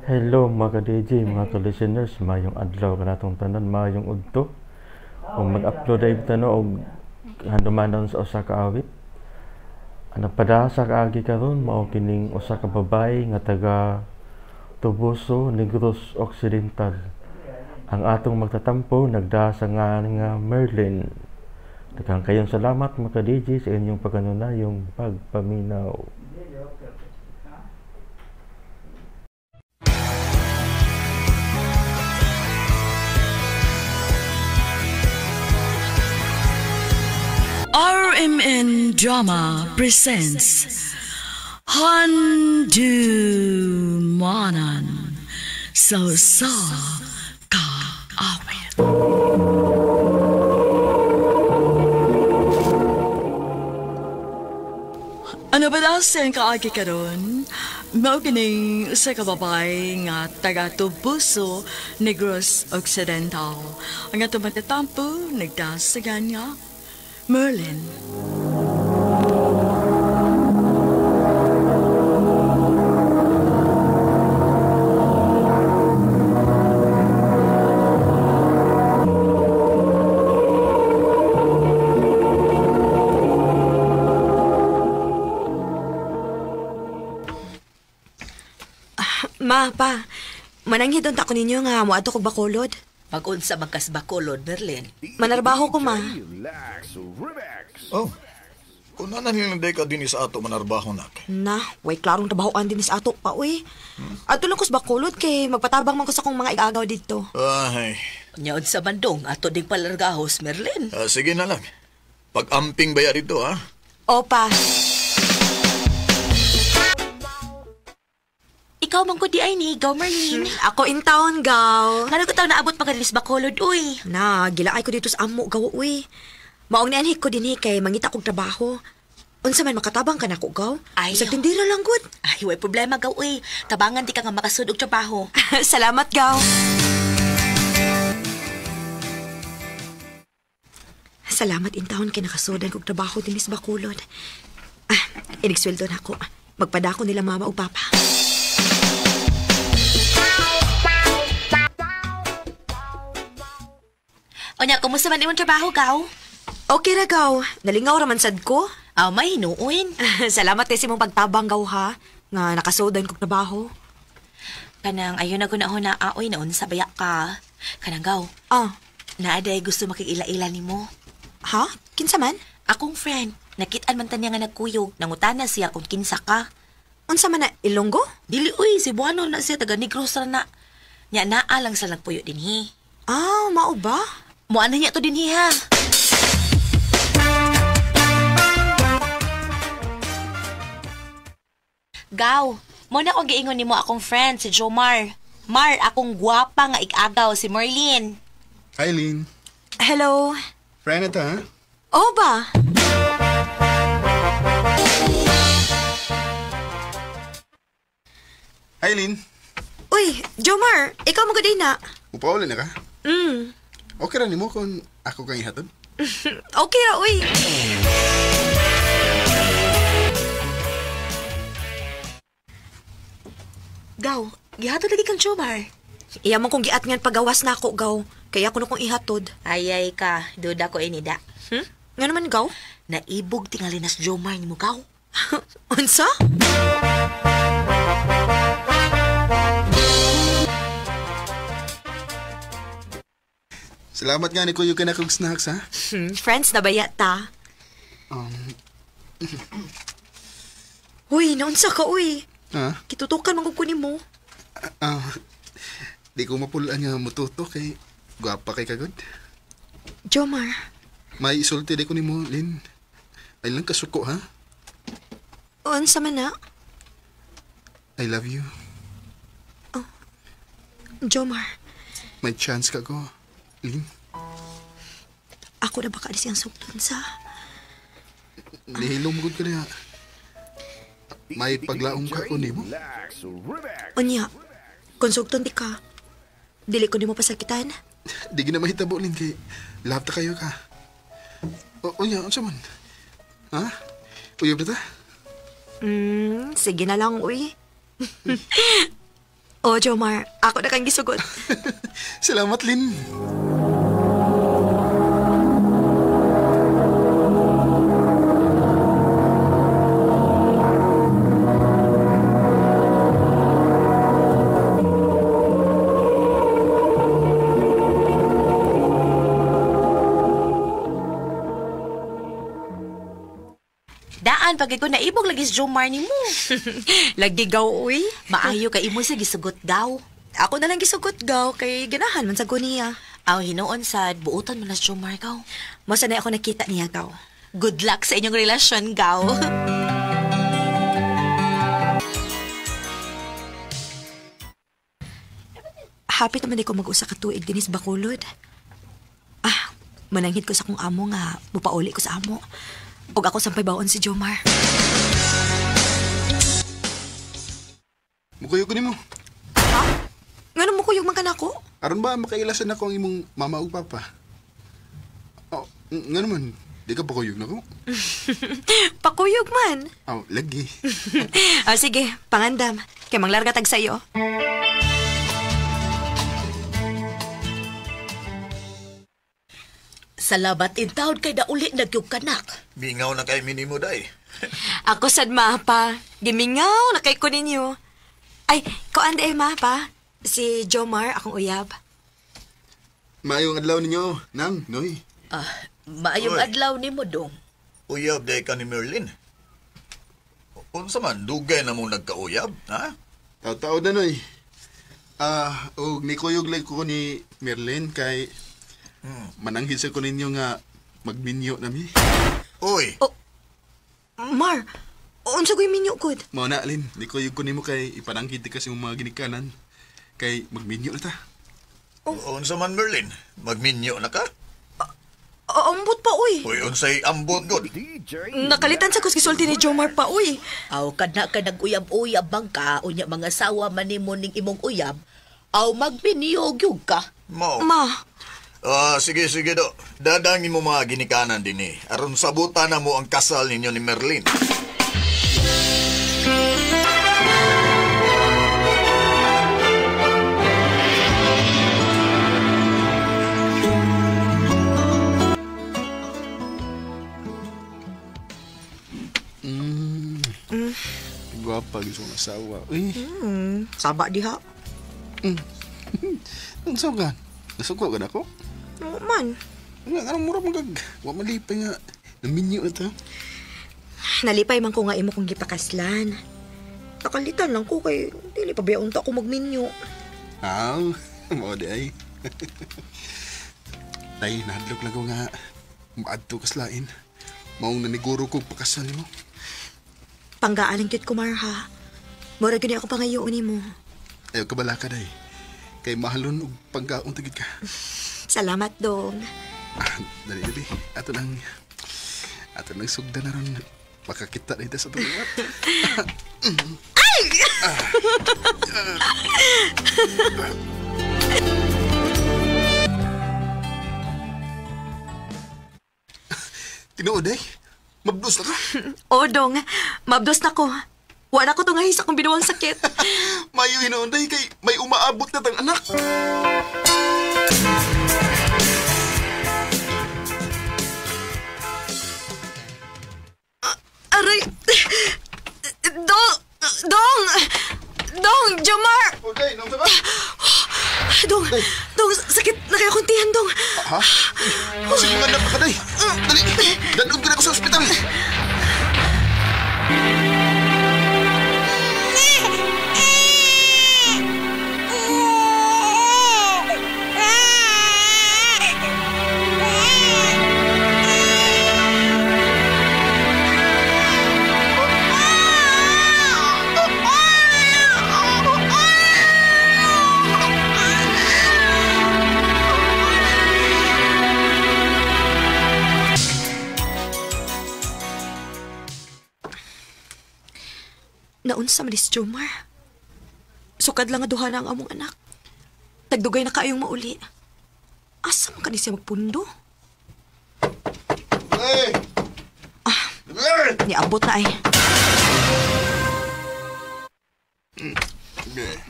Hello mga ka-DJ, mga ka-listeners, mayong adlaw kanatong tanan, mayong udto. Kung mag-upload ay tano og handumanon sa usa ka awit. Ang nagpadasa kaagi karon mao kining usa ka babae nga taga Toboso, Negros Occidental. Ang atong magtatampo nagdasa nga nga Merlin. Daghang kayong salamat mga ka-DJ sa inyong pagkanunayong pagpaminaw. RMN Drama presents Handumanan sa Usa Ka Awit. Ano ba daw siyang kaagi karon? Mao kining usa ka babae nga taga Toboso, Negros Occidental. Ang atong matatampo nagdasagan nga Merlin. Ma, pa, mananghid unta ko ninyo nga moadto kog Bacolod. Pag-unsa man kas Bacolod, Merlin. Manarbaho ko, ma. Oh, kung na nilang ka din sa ato manarbaho nak. Na, way klarong trabahoan din sa ato pa, uy. Adto lang ko sa Bacolod kay magpatabang man ko sa akong mga igagaw dito. Ay, Nya unsa man dong ato ding palargahos, Merlin. Sige na lang. Pag-amping baya dito, ha? Opa. Ikaw man ko di ay ni, gaw Merlin. Ako in town, gaw. Ngano ko taw naabot makadilis Bacolod, uy. Na, gilaay ko dito sa amo, gaw, uy. Maong nianhik ko dinhi kay mangita kog trabaho. Unsa man makatabang ka nako, gaw? Ay. Sa tindira lang gud. Ay, way problema gaw, uy. Tabangan di ka nga makasud og trabaho. Salamat, gaw. Salamat in town kay nakasudan kog trabaho dinhi sa Bacolod. Ah, inigsweldo na ako. Magpadako nila mama ug papa. Onya, kumusta man imong trabaho, gaw? Okay ra, gaw. Nalingaw ra man sad ko. Aw, may hinuon. Salamat kay sa imong pagtabang, gaw, ha. Nga nakasudan kog trabaho. Kanang ayon na gunahon na aoy na unsa baya ka. Kanang gaw. Ah. Naaday gusto makig-ila-ila nimo. Ha? Kinsa man? Akong friend. Nakit-an man ta niya nga nagkuyog. Nangutana siya kung kinsa ka. Unsa man na Ilonggo? Dili uy, Cebuano na siya taga Negros ra na. Nya naa lang sa nagpuyo dinhi. Ah, mao ba? Muana niya to dinhi ha. Gaw, mo na akong giingon nimo akong friend si Jomar. Mar, akong gwapa nga igagaw si Merlin. Hi, Lynn. Hello. Friend ito, ha? Oh ba? Hi, Lynn. Uy, Jomar, ikaw mo gud na. Upauli na ka? Mm. Okay ra nimo kung ako kang ihatod? Okay ra, uy. Gaw, gihatod lagi kang Jomar. Iya man kong giat ngan pagawas na ako, gaw. Kaya ako na kong ihatod. Ay, ay ka, duda ko inida. Hmm? Nga naman, gaw? Naibog tingali nas Jomar nimo, gaw. Unsa? Salamat nga ni Kuya ka na kong snacks, ha? Friends na baya ta? Uy, naunsa ka, uy. Ha? Kitutukan man ko nimo. Di ko mapulaan nga mututo kay gwapa kay kagod. Jomar. May isulti di ko nimo, Lynn. Ay lang kasuko, ha? Unsa man na? I love you. Oh, Jomar. May chance ka ko, Lynn. Ako na baka alis ang sugton sa... Nihilom ko niya. May paglaom ka ko nimo. Unya, kung sugton di ka, dili ko nimo pasakitan. Di gina mahitabo, Lynn, kay love ta kayo ka. Unya, unsa man? Ha? Uyab na ta? Sige na lang, uy. Oh, Jomar, ako na kang gisugot. Salamat, Lin. Daan, pag ko naibog lagi si Jomar ni mo. Lagi gaw, uy. Maayo kay imo sa gisugot daw. Ako na lang gisugot gaw kay ganahan man sa niya. Aw, hinuon sad, buutan mo na si Jomar gaw. Mo sanay ako nakita niya gaw. Good luck sa inyong relasyon, gaw. Happy naman ko mag-usa ka tuig dinis Bacolod. Ah, mananghid ko sa kong amo nga mupauli ko sa amo. Og ako sampay baon si Jomar. Mukuyog ko nimo. Ha? Ngano mukuyog man ka nako? Aron ba makailasan ako ang imong mama ug papa? Oh, ngano man, di ka pakuyog nako? Pakuyog man. Oh, lagi. Ah, sige, pangandam. Kay manglarga tag sayo. Salamat in taon kay nauli nagyug kanak. Mingaw na kay minimo day. Ako sad mapa. Gimingaw na kay ko ninyo. Ay, kuan day mapa. Si Jomar akong uyab. Maayong adlaw ninyo, Nang, Noy. Ah, maayong adlaw nimo dong. Uyab day ka ni Merlin. Unsa man dugay na mo nagkauyab, ha? Tao-tao na, Noy. Ah, og nikuyog lang ko ni Merlin kay mananghid sa ko ninyo nga magminyo nami. Uy. Oh, Mar, unsa ko'y minyo gud? Mao na, Lin, nikuyog ko nimo kay ipananghid ka sa imong mga ginikanan kay magminyo na ta. Oh. Unsa man Merlin, magminyo na ka? Ambot pa uy. Uy, unsay ambot gud? Nakalitan sa kus gisulti ni Jomar pa uy. Aw kana ka naguyab-uyab bang ka unya mga sawa man nimo ning imong uyab. Aw magminyo gyud ka. Mao. Ma. Ah, sige, sige do. Dadangin mo mga ginikanan din eh. Aron sabutan na mo ang kasal ninyo ni Merlin. Gwapa gusto kong asawa. Uy. Saba diha. Ang sawa ka? Nasuko ka na ako? Oo man. Nga, anong mura magag? Wa malipay nga. Naminyo na ta. Nalipay man ko nga imo kong gipakaslan. Nakalitan lang ko kay dili pa biya unta ko magminyo. Aw, mao di ay. Tay, nahadlok lang ko nga maadto kaslain. Maong naniguro kong pakasal mo. Panggaan ang cute ko, Mar, ha? Mura gani ako pangayoon nimo. Ayaw ka bala ka, day. Kay mahalon og panggaon tagid ka. Salamat, dong. Ah, dali, dali. Ato lang sugda na ron. Makakita na ito sa tuwat. Ay! Tinuod eh. Mabdos na ka. O, dong. Mabdos na ko. Wala ko tungahi sa akong binuwang sakit. Mayo hinuon day kay may umaabot na tang anak. Aray! Dong! Dong! Dong! Jomar! Okay, nung ba? Dong! Dong! Sakit na kayo kuntihan, Dong! Ha? Sige nga na pa ka, day. Dali! Dadun ka na ako sa ospital! Naunsa man si Jomar. Sukad lang nga duha na ang among anak. Tagdugay na kaayong mauli. Asa man kani siya magpundo? Hey! Ah, niabot na ay. Okay.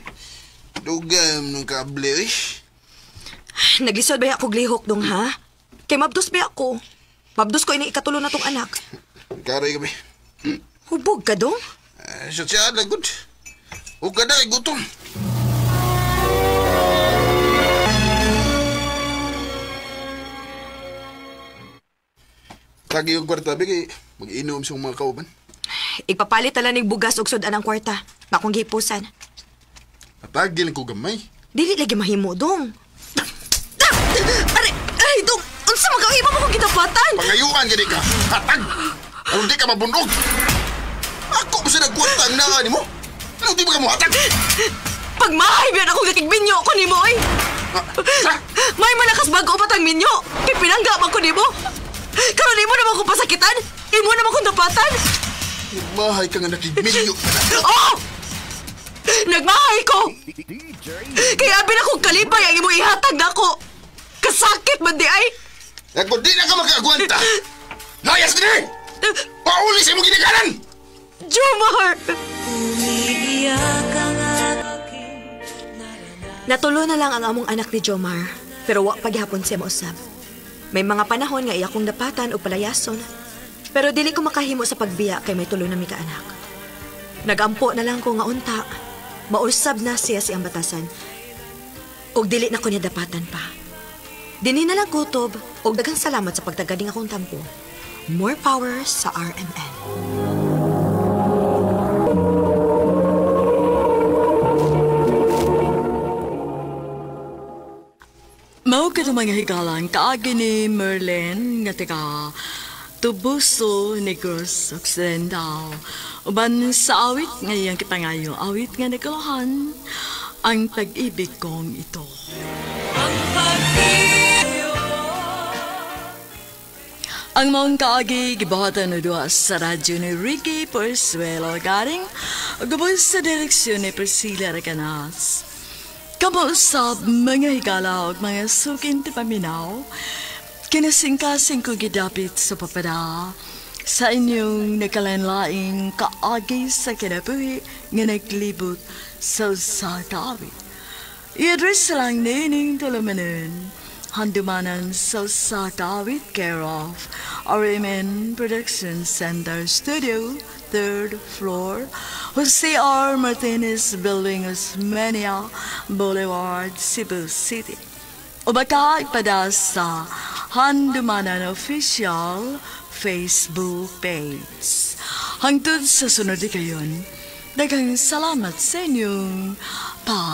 Dugay ng kable, eh. Naglisod ba ako glihok dong, ha? Kay mabdos ba ako? Mabdos ko ini ikatulo na tong anak. Karoy kami. Hubog ka dong? Sa siya, lagod. Huwag ka na, gutom. Tagi yung kwarta, bigay. Mag-inom sa mga kauban. Ipapalit tala ning bugas og sudan ang kwarta. Akong gihipusan. Atagi lang ko gamay. Dili lagi mahimo dong. Aray, aray dong. Unsa man ka imo mo kong gitapatan? Pangayuan gani ka. Hatag! Aron di ka mabundog. Ako ba sa nagkwarta ang naa nimo? Ano di ba ka mo hatag? Pagmahay biyan ako gakigbinyo ko nimo oy. May malakas bago pa tang minyo. Kay pinangga man ko nimo. Karon imo naman kong pasakitan. Imo naman kong dapatan. Mahay ka nga nakigminyo. Oh! Nagmahay ko! Kaya abi na kong kalipay ang imo ihatag nako. Kasakit man di ay. Ako di na ka makaagwanta. Layas din! Pauli sa imong ginikanan! Jomar! Natulo na lang ang among anak ni Jomar, pero wa paghapon siya mausab. May mga panahon nga iya kong dapatan o palayason, pero dili ko makahimo sa pagbiya kay may tulo na mi ka anak. Nagampo na lang ko nga unta, mausab na siya siyang batasan. Og dili na ko niya dapatan pa. Dini na lang kutob og daghang salamat sa pagtagaling akong tampo. More power sa RMN. Mao ka mga higalang kaagi ni Merlin nga taga Tubuso, Negros Occidental. Uban sa awit nga iyang kipangayo, awit nga nagkalahan ang pag-ibig kong ito. Ang maong kaagi gibuhatan na duha sa radyo ni Ricky Porsuelo galing gubos sa direksyon ni Priscilla Recanas. Kamausap mga higala ug mga sukin ti paminaw, kinasingkasing ko gidapit sa papada sa inyong nakalanlaing kaagi sa kinabuhi nga naglibot sa usa ka awit. I-address lang nining tulumanon, handumanan sa usa ka awit, care of RMN Production Center Studio, 3rd floor, Jose R. Martinez Building, Osmeña Boulevard, Cebu City. O baka ipada sa Handumanan Official Facebook page. Hangtod sa sunod di kayon, daghang salamat sa inyong pag